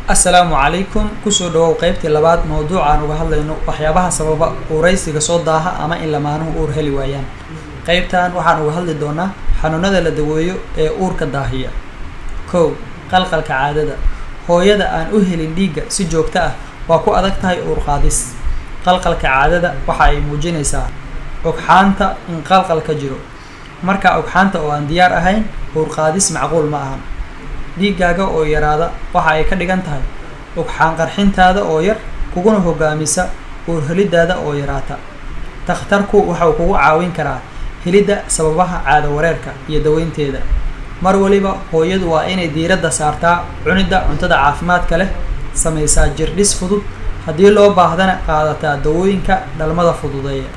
Assalaamu calaykum. Kusoo dhawow qeybtii labaad mowduucaan uga hadlayno waxyaabaha sababa uuraysiga soo daaha ama in lamaanuhu uur heli waayaan. Qeybtan waxaan uga hadli doonaa xanuunada la daweeyo ee uurka daahiya. Kow, qalqalka caadada. Hooyada aan u helin dhiigga si joogto ah waa ku adag tahay uur qaadis. Qalqalka caadada waxa ay muujinaysaa ugxaanta in qalqal ka jiro. Marka ugxaanta oo aan diyaar ahayn, uur qaadis macquul ma ahan. Dhiiggaaga oo yaraada waxa ay ka dhigan tahay ugxaan qarxintaada oo yar, kuguna hogaamisa uur helidaada oo yaraata. Takhtarku waxa uu kugu caawin karaa helidda sababaha caado wareerka iyo daweynteeda. Mar waliba hooyadu waa inay diiradda saartaa cunidda cuntada caafimaadka leh, sameysaa jirdhis fudud, haddii loo baahdana qaadataa dawooyinka dhalmada fududeeya.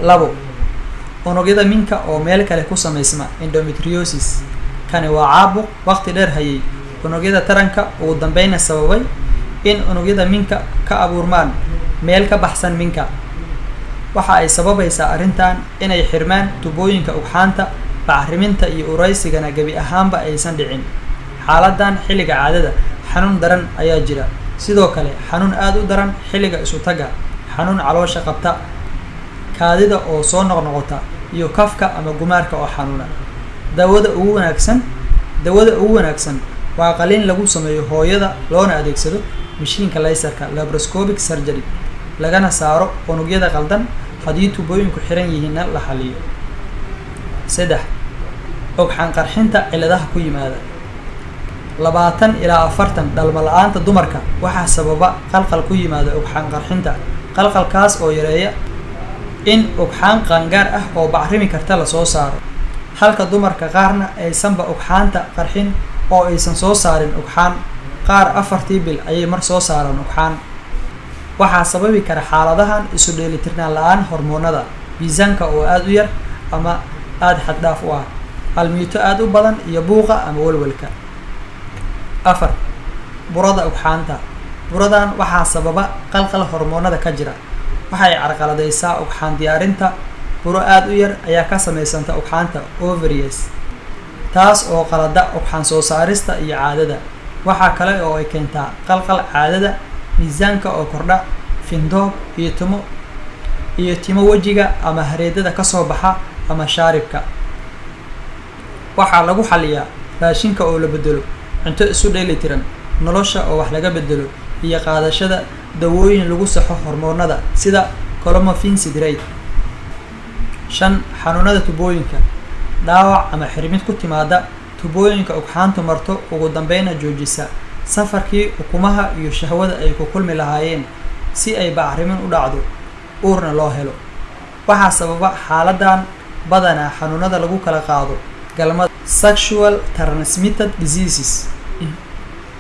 Labo, unugyada minka oo meel kale ku sameysma, endometriosis. Kani waa caabuq waqti dheer hayay unugyada taranka, ugu dambeyna sababay in unugyada minka ka abuurmaan meel ka baxsan minka. Waxa ay sababaysaa arrintan inay xirmaan tubooyinka ugxaanta, bacriminta iyo uraysigana gebi ahaanba aysan dhicin. Xaaladan xilliga caadada xanuun daran ayaa jira, sidoo kale xanuun aada u daran xilliga isutagga, xanuun caloosha qabta, kaadida oo soo noqnoqota iyo kafka ama gumaarka oo xanuuna. Dawada ugu wanaagsan waa qaliin lagu sameeyo hooyada, loona adeegsado mishiinka laserka, laparoscopic surgery, lagana saaro unugyada qaldan, haddii tubooyinku xiran yihiinna la xaliyo. Saddex, ugxaan qarxinta cilladaha ku yimaada. 20 ilaa 40 dhalmo la-aanta dumarka waxaa sababa qalqal ku yimaada ugxaan qarxinta, qalqalkaas oo yareeya in ugxaan qaangaar ah oo bacrimi karta lasoo saaro, halka dumarka qaarna aysanba ugxaanta qarxin oo aysan soo saarin ugxaan. Qaar 4-tii bil ayay mar soo saaraan ugxaan. Waxaa sababi kara xaaladahan isu dheelitirnaan la-aan hormoonada, miisaanka oo aada u yar ama aada xad dhaaf u ah, almiito aada u badan iyo buuqa ama walwalka. Afar, burada ugxaanta. Buradan waxaa sababa qalqal hormoonada ka jira. Waxay carqaladeysaa ugxaan diyaarinta. Buro aada u yar ayaa ka sameysanta ugxaanta, ovaries, taas oo qalada ugxaan soo saarista iyo caadada. Waxaa kale oo ay keentaa qalqal caadada, miisaanka oo kordha, findoob iyo timo wejiga ama hareedada kasoo baxa ama shaaribka. Waxaa lagu xaliyaa raashinka oo la bedelo, cunto isu dheeli tiran, nolosha oo wax laga bedelo iyo qaadashada dawooyin lagu saxo hormoonada sida clomiphene citrate. Shan, xanuunada tubooyinka. Dhaawac ama xirmid ku timaada tubooyinka ugxaantu marto, ugu dambeyna joojisa safarkii ukumaha iyo shahwada ay ku kulmi lahaayeen si ay bacrimin u dhacdo, uurna loo helo. Waxaa sababa xaaladan badanaa xanuunada lagu kala qaado galmada, sexual transmitted diseases,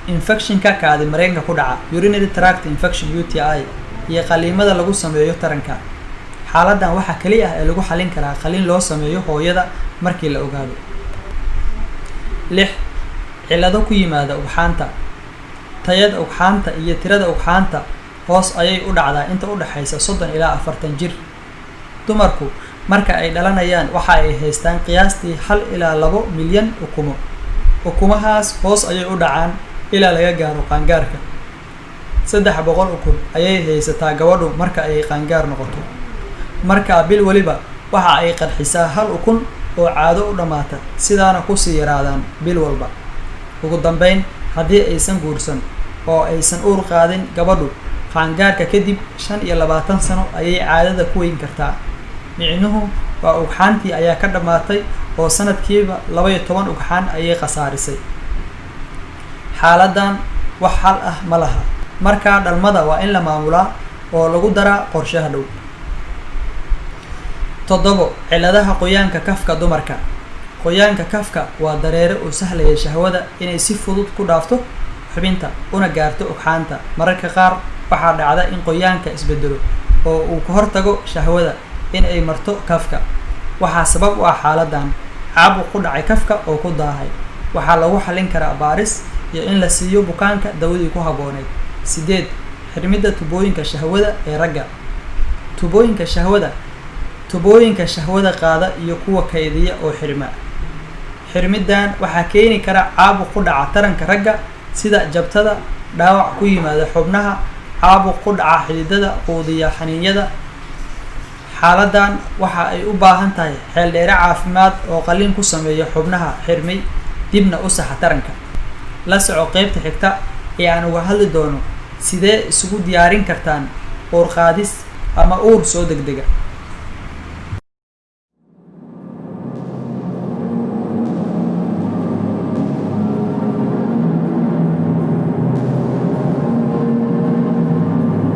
infectionka kaadi mareenka ku dhaca, urinary tract infection, UTI, iyo qaliimada lagu sameeyo taranka. Xaaladan waxaa keli ah ee lagu xalin karaa qaliin loo sameeyo hooyada markii la ogaado. Lix, cillado ku yimaada ugxaanta. Tayada ugxaanta iyo tirada ugxaanta hoos ayay u dhacdaa inta u dhexaysa 30 ilaa 40 jir. Dumarku marka ay dhalanayaan waxa ay haystaan qiyaastii 1 ilaa 2 milyan ukumo. Ukumahaas hoos ayay u dhacaan ilaa laga gaaro qaangaarka. 300 ukun ayay haysataa gabadhu marka ay qaangaar noqoto. Markaa bil waliba waxa ay qarxisaa hal ukun oo caado u dhammaata, sidaana kusii yaraadaan bil walba. Ugu dambeyn, haddii aysan guursan oo aysan uur qaadin gabadhu qaangaarka kadib, 25 sano ayay caadada ku weyn kartaa. Micnuhu waa ugxaantii ayaa ka dhammaatay oo sanadkiiba 12 ugxaan ayay khasaarisay. Xaaladan wax xal ah ma laha. Markaa dhalmada waa in la maamulaa oo lagu daraa qorshaha dhow. Toddobo, cilladaha qoyaanka kafka dumarka. Qoyaanka kafka waa dareere oo sahlaya shahwada inay si fudud ku dhaafto xubinta una gaarto ugxaanta. Mararka qaar waxaa dhacda in qoyaanka isbedelo oo uu ka hortago shahwada in ay marto kafka. Waxaa sabab u ah xaaladan caabuq ku dhacay kafka oo ku daahay. Waxaa lagu xalin karaa baaris iyo in la siiyo bukaanka dawadii ku habbooneyd. Sideed, xirmidda tubooyinka shahwada ee ragga. Tubooyinka shahwada qaada iyo kuwa kaydiya oo xirma. Xirmiddan waxaa keeni kara caabuq ku dhaca taranka ragga. sida jabtada, dhaawac ku yimaada xubnaha, caabuq ku dhaca xididada quudiya xaniinyada. Xaaladdan waxa ay u baahan tahay xeeldheere caafimaad oo qalliin ku sameeya xubnaha xirmay, dibna u saxa taranka. La soco qeybta xigta ee aan uga hadli doono sidee isugu diyaarin kartaan uur qaadis ama uur soo degdega.